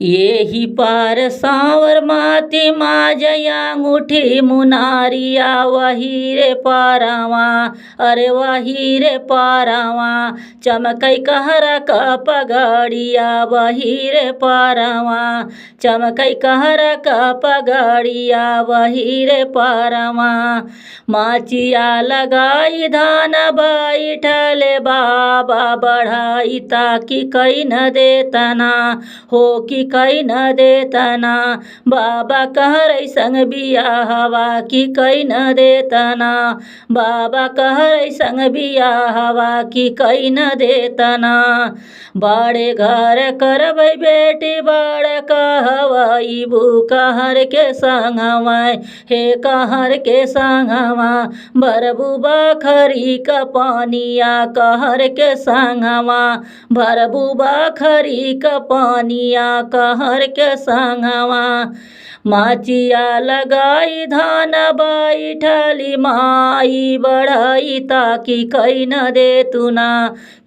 एही पार सांवर माती माझ्या अंगुठी मुनारिया वही रे पारावा, अरे वही रे पारावा। चमकै कहरा क पगड़िया वही रे पारावा, चमकै कहरा क पगड़िया वही रे पारावा। माचिया लगाई धान बैठले बाबा बढ़ाई ताकि कई न देतना, हो कि कई न देतना। बाबा कहरै संग बियाहवा कि कई न देतना, बाबा कहरै संग बियाहवा कि कई न देतना। बड़े घर करबै बेटी बड़ कहवैबू कहर के संगवा, हे कहर के संगवा। भरबू बखरी क पानिया कहर के संगवा, भरबू बखरी क पानिया कहर के संगवा। माचिया लगाई धान बैठली माई बढ़ई ताकि कई न देतुना,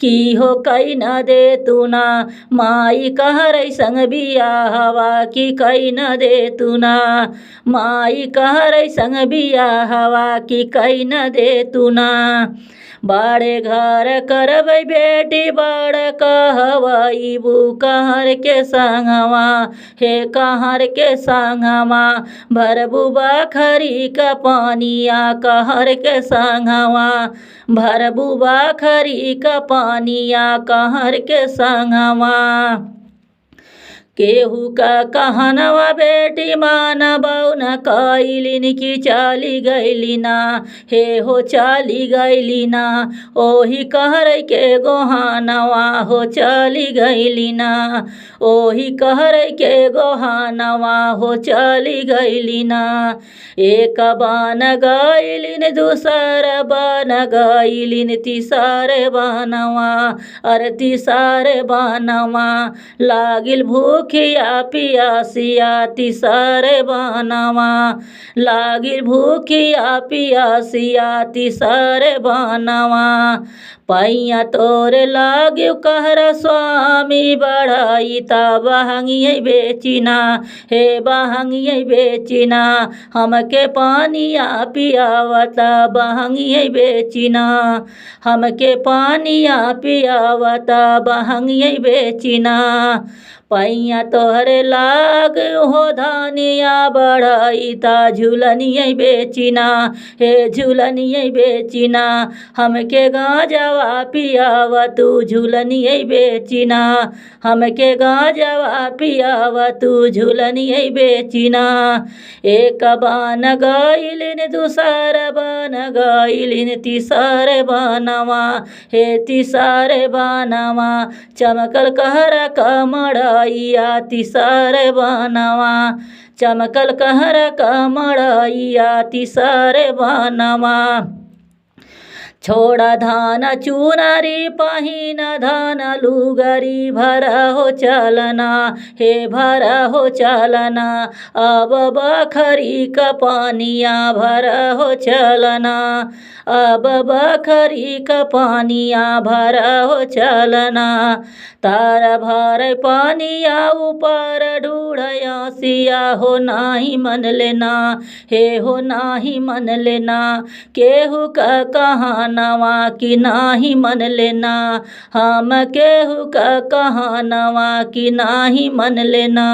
की हो कई न देतुना। माई कहरै संग बियाहवा कि कई न देतुना, माई कहरै संग बियाहवा कि कई न देतुना। बड़े घर करबै बेटी बड़ कहवैबू कहर के संगवा, हे कहर के संगवा। भरबू बखरी क पानिया कहर के संगवा, भरबू बखरी क पानिया कहर के संगवा। केहू का कहनवा बेटी मानबौ न कैलिन कि चली गैली ना, हे हो चली गैली ना। ओही कहरै के गोहानवा हो चली गैली ना, ओही कहरै के गोहानवा हो चली गैली ना। एक बन गैलिन दूसर बन गैलिन तीसर बनवा, अरे तीसर बनवा। लागिल भूख भूखिया पियासिया तीसर बनवा, लागिल भूखिया पियासिया तीसर बनवा। पैया तोरे लागियो कहर स्वामी बढ़ाई ता बहंगियै बेचिना, हे बहंगियै बेचिना। हमके पानिया पियावता बहंगियै बेचिना, हमके पानिया पियावता बहंगियै बेचिना। पैया तोहरे लाग हो धानिया बढ़ाई ता झूलनियै बेचिना, हे झूलनियै बेचिना। हमके गांजवा पियावा तू झूलनियै बेचिना, हमके गांजवा पियावा तू झूलनियै बेचिना। एक बन गैलिन दूसर बन गैलिन तीसर बनवा, हे तीसर बनवा। चमकल कहरा कमड़ैया तीसर बनवा, चमकल कहरा कमड़ैया तीसर बनवा। छोड़ा धान चुनरी पहिन धान लुगरी भर हो चलना, हे भर हो चलना। अब बखरी क पानिया भर हो चलना, अब बखरी क पानिया भर हो चलना। तार भर पानिया ऊपर ढूढ़या सिया हो नाही मन लेना, हे हो नाही मन लेना। केहू का कहानवा कि नाही मन लेना, हम केहू का कहानवा कि नाही मन लेना।